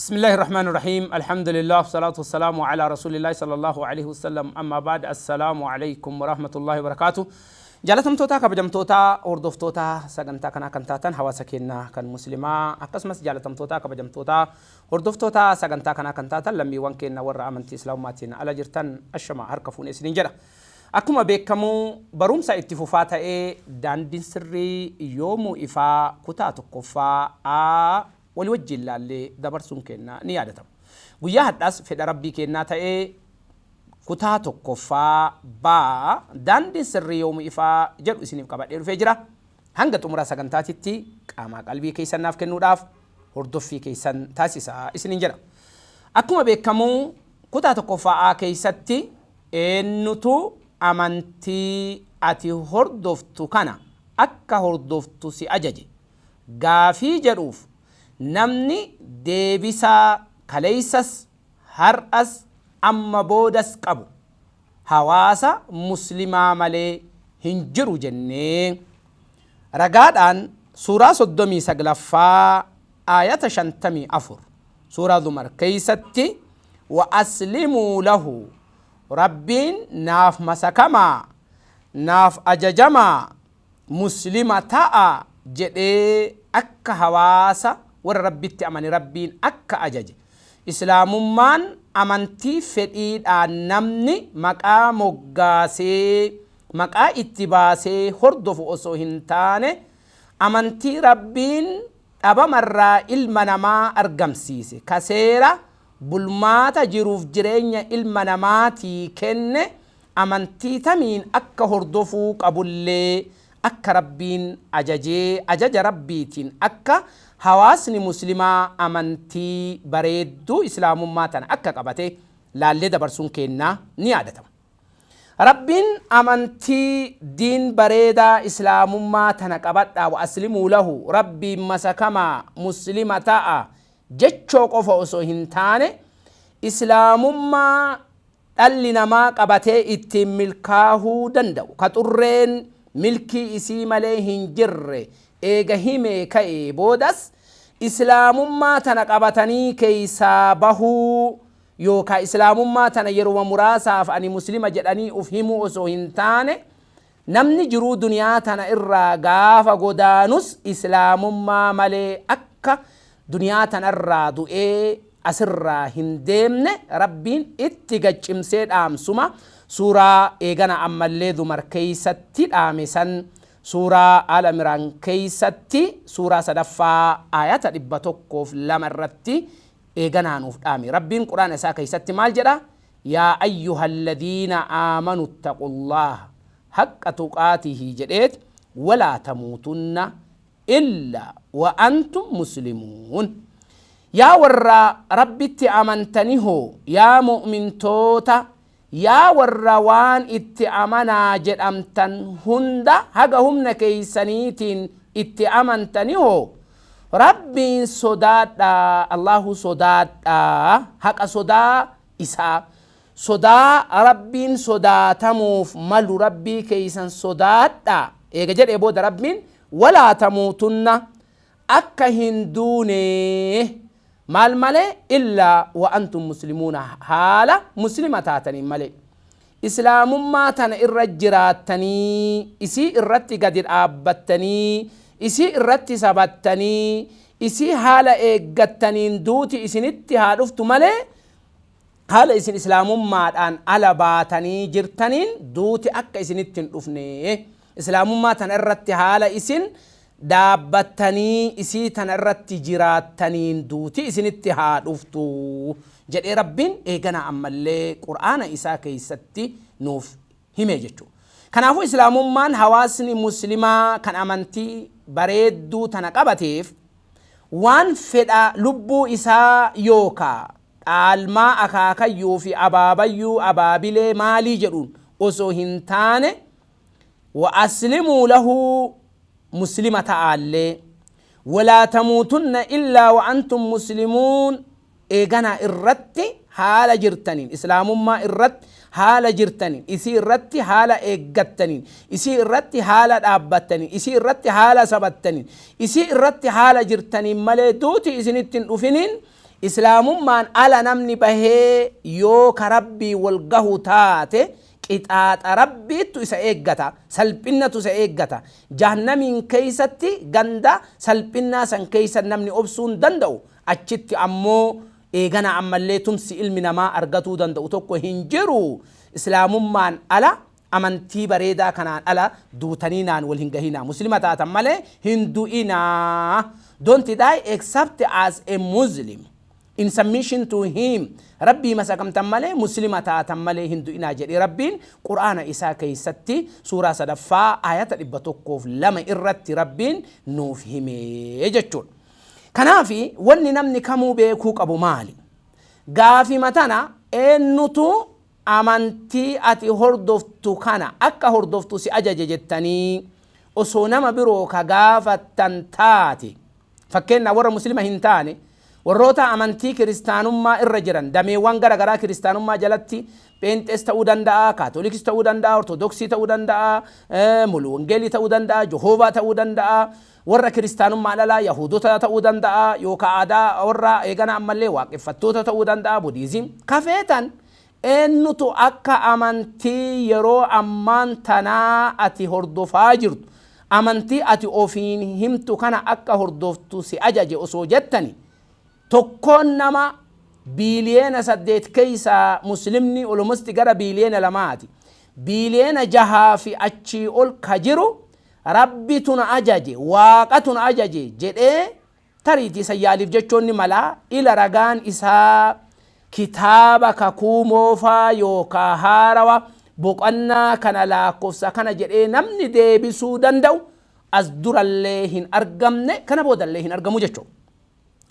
بسم الله الرحمن الرحيم، الحمد لله والصلاة والسلام على رسول الله صلى الله عليه وسلم. أما بعد، السلام عليكم ورحمة الله وبركاته. Jaalatamtoota, kabajamtoota, hordoftoota sagantaa kanaa kan taatan hawaasa keenya kan muslimaa, akkasumas jaalatamtoota, kabajamtoota, hordoftoota sagantaa kanaa kan taatan lammiiwwan keenya warra amantii islaamummaatiin ala jirtan, ashama, harka fuunee isiniin jedha. Akkuma beekamu barumsa itti fufaa ta'ee daandiin sirrii yoomuu ifaa kutaa tokkoffaa A walii wajjin laallee dabarsuun keenya ni yaadatama. Guyyaa hadhaas fedha rabbii kennaa ta'ee kutaa tokkoffaa baa daandiin sirrii yoomuu ifaa jedhu isiniif qabadhee dhufee jira. Hanga xumura sagantaatitti qaamaa qalbii keessan naaf kennuudhaaf hordoffii keessan taasisaa isiniin jedha. Akkuma beekamu kutaa tokkoffaa A keessatti eenyutu amantii ati hordoftu kana akka hordoftu si ajaje gaafii jedhuuf namni deebisaa kaleeysas, har'as, amma boodas qabu hawaasa muslimaa malee hin jiru jennee ragaadhaan suuraa 39ffaa aayata 54, suuraa Zumar keeysatti وأسلموا له, rabbiin naaf masakamaa, naaf ajajamaa, muslima ta'a jedhee akka hawaasa warra rabbitti amane rabbiin akka ajaje, islaamummaan amantii fedhiidhaan namni maqaa moggaasee, maqaa itti baasee hordofu osoo hin taane, amantii rabbiin dhabamarraa ilma namaa argamsiise, ka seera bulmaata jiruuf jireenya ilma namaatii kenne, amantii tamiin akka hordofuu qabullee akka rabbiin ajajee, ajaja rabbiitiin akka hawaasni muslimaa amantii bareedduu islaamummaa tana akka qabate laallee dabarsuun kennaa ni yaadatama. Rabbiin amantii diin bareedaa islaamummaa tana qabadhaa, وأسلموا له, rabbiin masakamaa, muslima ta'a jechoo qofa osoo hin taane, islaamummaa dhalli namaa qabatee ittiin milkaahuu danda'u, ka xurreen milkii isii malee hin jirre eega himee ka'ee boodas, islaamummaa tana qabatanii keeysaa bahuu yookaa islaamummaa tana yeruma muraasaaf ani muslima jedhanii uf himuu osoo hin taane, namni jiruu duniyaa tana irraa gaafa godaanus islaamummaa malee akka duniyaa tanarraa du'ee asirraa hin deemne rabbiin itti gaccimsee dhaamsuma suuraa eegana ammallee Zumar keeysatti dhaame san, suuraa Al Imraan keeysatti suuraa sadaffaa ayata 102 irratti eeganaa nuuf dhaame. Rabbiin quraana isaa keeysatti maal jedha? يا أيها الذين آمنوا اتقوا الله حق تقاته jedheet ولا تموتن إلا وأنتم مسلمون. Yaa warra rabbitti amantaniho, yaa mu'mintoota, yaa warra waan itti amanaa jedhamtan hunda haga humna keeysaniitiin itti amantaniho, rabbiin sodaadhaa, allahu sodaadhaa, haqa sodaa isaa, sodaa rabbiin sodaatamuuf malu rabbii keeysan sodaadhaa eega jedhee booda, rabbiin ولا تموتن, akka hin duune maal malee, إلا وأنتم مسلمون, haala muslima taataniin malee, islaamummaa tana irra jiraattanii, isii irratti gadi dhaabbattanii, isii irratti sabattanii, isii haala eeggattaniin duuti isinitti haa dhuftu malee, haala isin islaamummaadhaan ala baatanii jirtaniin duuti akka isinitti hin dhufne, islaamummaa tana irratti haala isin dhaabbattanii isii tana irratti jiraattaniin duuti isinitti haa dhuftu jedhee rabbiin eegana ammallee qur'aana isaa keeysatti nuuf hime jechuudha. Kanaafuu islaamummaan hawaasni muslimaa kan amantii bareedduu tana qabateef waan fedha lubbuu isaa yookaa dhaalmaa akaakayyuu fi abaabayyuu abaabilee maalii jedhuun osoo hin taane, وأسلموا له, muslima ta'aallee, ولا تموتن إلا وأنتم مسلمون, eeganaa irratti haala jirtaniin, islaamummaa irratti haala jirtaniin, isii irratti haala eeggattaniin, isii irratti haala dhaabbattaniin, isii irratti haala sabattaniin, isii irratti haala jirtaniin malee duuti isinitti hin dhufiniin. Islaamummaan ala namni bahee yoo ka Rabbii wal gahu taate, qixaaxa Rabbiittu isa eeggata, salphinnatu isa eeggata. Jahannamiin keeysatti ganda salphinnaa san keeysa namni obsuu hin danda'u. Achitti ammoo eegana ammallee tumsi ilmi namaa argatuu danda'u tokko hin jiru. Islaamummaan ala, amantii bareedaa kanaan ala duutanii naan wal hin gahinaa. Muslima taatan malee hin du'inaa. Don't die except as a Muslim in submission to Him. Rabbii masakamtan malee, Muslima taatan malee hin du'inaa jedhee Rabbiin Qur'aana isaa keeysatti suuraa sadaffaa ayata 102 irratti Rabbiin nuuf himee jechuudha. Kanaafi wanni namni kamuu beekuu qabu maali? Gaafima tana, eenyutu amantii ati hordoftu kana akka hordoftu si ajaje jettanii osoo nama biroo ka gaafattan taate, fakkeenyaaf warra Muslima hin taane, warroota amantii Kiristaanummaa irra jiran, dameewwan gara garaa Kiristaanummaa jalatti, Pheenxees ta'uu danda'a, Kaatolikis ta'uu danda'a, Ortodoksii ta'uu danda'a, Mulu Wangeelii ta'uu danda'a, Jehoovaa ta'uu danda'a, warra Kiristaanummaa alaa Yahudota ta'uu danda'a, yookaan aadaa warra eegana ammallee Waaqeffattoota ta'uu danda'a, Budiizim kafeetan, eenyutu akka amantii yeroo ammaan tanaa ati hordofaa jirtu, amantii ati ofiin himtu kana akka hordoftu si ajaje osoo jettani, tokkoon nama 8 biiliyeena keeysaa Muslimni olumusti gara 2 biiliyeena. 6 biiliyeena fi achii ol ka jiru Rabbitu na ajaje, Waaqatu na ajaje jedhee tariitii sayyaaliif jechoonni malaa ila ragaan isaa Kitaaba Kakuu Moofaa yookaa Haarawa boqonnaa kana lakkoofsa kana jedhee namni deebisuu danda'u as durallee hin argamne, kana boodallee hin argamu jechuudha.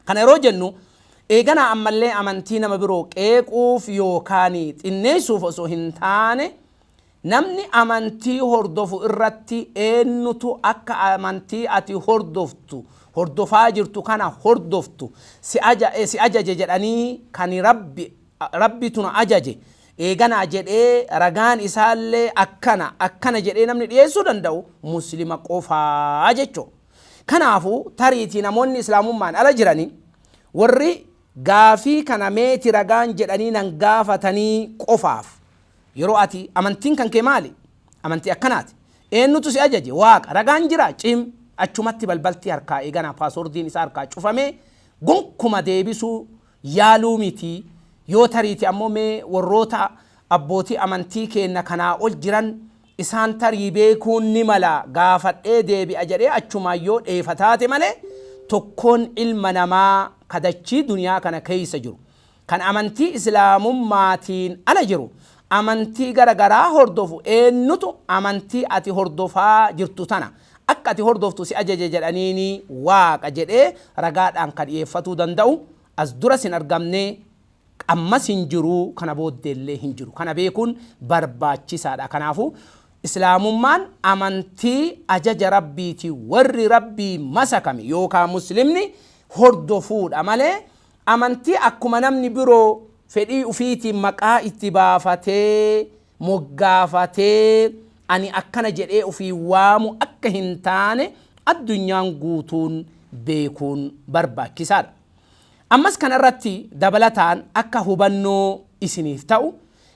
Kana yeroo jennu eeganaa ammallee amantii nama biroo qeequuf yookaan xinneessuuf osoo hin taane, namni amantii hordofu irratti eenyutu akka amantii ati hordoftu, hordofaa jirtu kana hordoftu si ajaje jedhanii, kan Rabbitu na ajaje eeganaa jedhee ragaan isaallee akkana akkana jedhee namni dhiyeessuu danda'u Muslima qofaa jechuudha. Kanaafuu tariitii namoonni Islaamummaan ala jiranii warri gaafii kana meeti ragaan jedhanii nan gaafatanii qofaaf, yeroo ati amantiin kan kee maali? Amantii akkanaati. Eenyutu si ajaje? Waaqa. Ragaan jira? Cim. Achumatti balbaltii harkaa eeganaa passwordiin isaa harkaa cufamee gonkuma deebisuu yaaluu miti. Yoo tariiti ammoo mee warroota abbootii amantii keenna kanaa ol jiran, isaan tarii beekuun ni mala, gaafadhee deebi'a jedhee achumaan yoo dheefa taate malee, tokkoon ilma namaa kadachii duniyaa kana keessa jiru kan amantii Islaamummaatiin ala jiru, amantii gara garaa hordofu, eenyutu amantii ati hordofaa jirtu tana akka ati hordoftu si ajaje jedhaniini Waaqa jedhee ragaadhaan kan dhiyeeffatuu danda'u as duras hin argamne, ammas hin jiru, kana booddeellee hin jiru. Kana beekuun barbaachisaadha. Kanaafuu Islaamummaan amantii ajaja Rabbiiti, warri Rabbii masakame yookaan Muslimni hordofuudha malee, amantii akkuma namni biroo fedhii ufiitiin maqaa itti baafatee moggaafatee ani akkana jedhee ofii waamu akka hin taane addunyaan guutuun beekuun barbaachisaadha. Ammas kanarratti dabalataan akka hubannoo isiniif ta'u,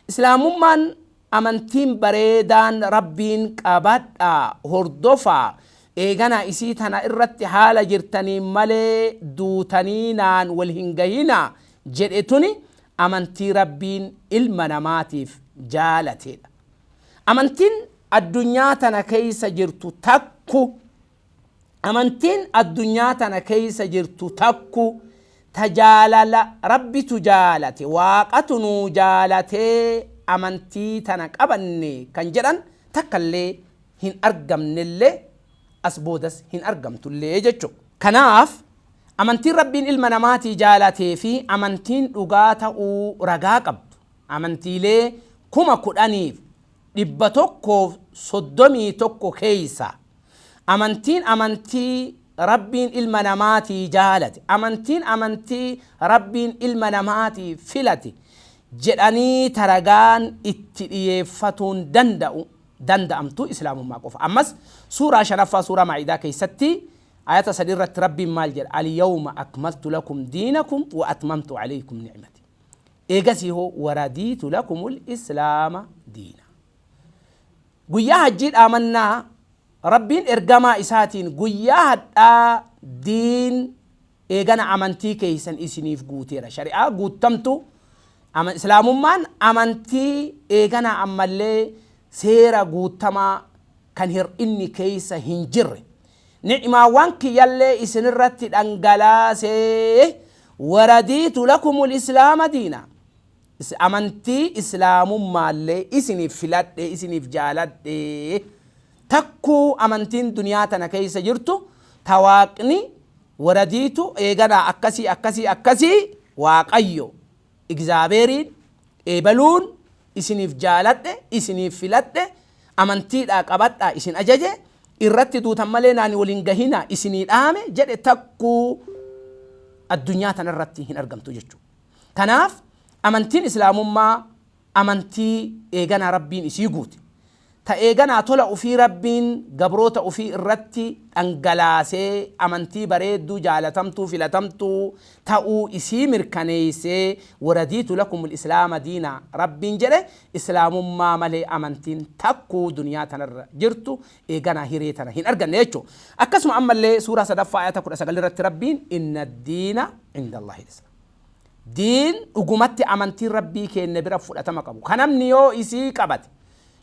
Islaamummaan amantiin bareedaan Rabbiin qabadhaa, hordofaa, eeganaa isii tana irratti haala jirtaniin malee duutanii naan wal hin gahinaa jedhe tuni amantii Rabbiin ilma namaatiif jaalateedha. Amantiin addunyaa tana keessa jirtu takku, amantiin addunyaa tana keessa jirtu takku tajaalala Rabbitu jaalate, Waaqatu nuu jaalatee amantii tana qabanne kan jedhan takkallee hin argamnellee, as boodas hin argamtullee jechuudha. Kanaaf amantiin Rabbiin ilma namaatii jaalatee fi amantiin dhugaa ta'uu ragaa qabdu amantiilee 10,131 keessa amantiin amantii Rabbiin ilma namaatii jaalate, amantiin amantii Rabbiin ilma namaatii filate jedhanii taragaan itti dhiyeeffatuun danda'u danda'amtu Islaamummaa qofa. Ammas suuraa shanaffaa, suuraa Maa'idaa keessatti Ayata 3 irratti Rabbiin maal jedha? Alyawma akmaltu lakum diinakum wa atmamtu alaykum ni'mati. Eegasii hoo waradiitu lakumul islaama diina. Guyyaa hajjii dhaamannaa Rabbiin ergamaa isaatiin guyyaa hadhaa diin eegana amantii keeysan isiniif guuteera. Shari'aa guuttamtu Islaamummaan amantii eeganaa ammallee seera guuttamaa kan hir'inni keeysa hin jirre. Ni'maawwan kiyyallee isinirratti dhangalaase, waradiitu lakumul islaama diina. Amantii islaamummaallee isiniif filadhe, isiniif jaaladhe. Takkuu amantiin duniyaa tana keessa jirtu ta Waaqni waradiitu eeganaa akkasii akkasii akkasii Waaqayyo Igzaabeeriin eebaluun isiniif jaaladhe, isiniif filadhe, amantiidhaa qabadhaa isin ajaje, irratti duutan malee naan wal hin gahinaa isinii dhaame jedhe takkuu addunyaa tanarratti hin argamtu jechuudha. Kanaaf amantiin Islaamummaa amantii eeganaa Rabbiin isii guute. Ta eeganaa tola ufii Rabbiin gabroota ufii irratti dhangalaasee amantii bareedduu jaalatamtuu filatamtuu ta'uu isii mirkaneeysee waradiitu lakumul islaama diinaa Rabbiin jedhe Islaamummaa malee amantiin takkuu duniyaa tanarra jirtu eeganaa hiree tana hin arganne jechu. Akkasuma ammallee suuraa 3ffaa ayata 19 irratti Rabbiin inna diina indallaahil islaam. Diin dhugumatti amantiin Rabbii keenna bira fudhatama qabu. Ka namni yoo isii qabate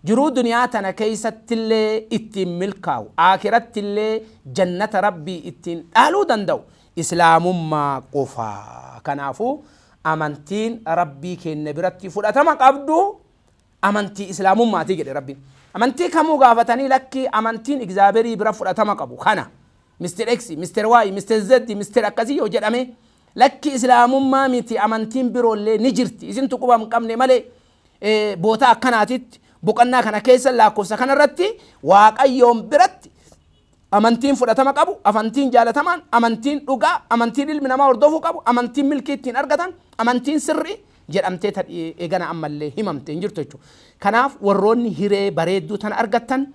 jiruu duniyaa tana keeysattillee ittiin milkaawu, aakirattillee jannata Rabbii ittiin dhaaluu danda'u Islaamummaa qofa. Kanaafuu amantiin Rabbii keenna biratti fudhatama qabdu amantii Islaamummaati jedhe Rabbiin. Amantii kamuu gaafatanii lakkii amantiin Igzaaberii bira fudhatama qabu kana. Mr. X, Mr. Y, Mr. Z, Mr. akkasii yoo jedhame lakki Islaamummaa miti, amantiin biroollee ni jirti. Isintu quba hin qabne malee bootaa akkanaatitti boqonnaa kana keessa lakkoofsa kanarratti Waaqayyoon biratti amantiin fudhatama qabu, amantiin jaalatamaan, amantiin dhugaa, amantiin ilmi namaa hordofuu qabu, amantiin milkii ittiin argatan, amantiin sirrii jedhamtee ta eegana ammallee himamte hin jirtu jechuudha. Kanaaf warroonni hiree bareedduu tana argattan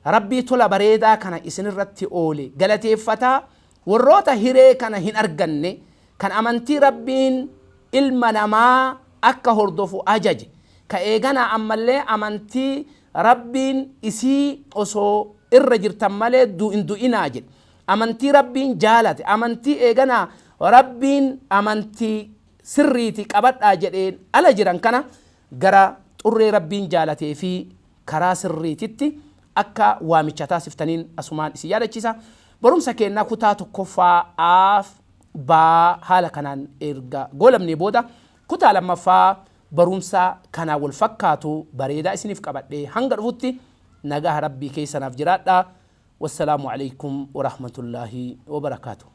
Rabbii tola bareedaa kana isinirratti oole galateeffataa, warroota hiree kana hin arganne kan amantii Rabbiin ilma namaa akka hordofu ajaje ka eeganaa ammallee amantii Rabbiin isii osoo irra jirtan malee hin du'inaa jedhe, amantii Rabbiin jaalate, amantii eeganaa Rabbiin amantii sirriiti qabadhaa jedheen ala jiran kana gara xurree Rabbiin jaalatee fi karaa sirriititti akka waamicha taasiftaniin asumaan isin yaadachiisa. Barumsa keenna kutaa 1ffaa Af B haala kanaan erga goolabnee booda kutaa 2ffaa barumsa kanaan wal fakkaatu bareedaa isiniif qabadhee hanga dhufutti nagaha Rabbii keessa naaf jiraadhaa. Wassalaamu Aleykum Warahmatullaahi Wabarakaatuh.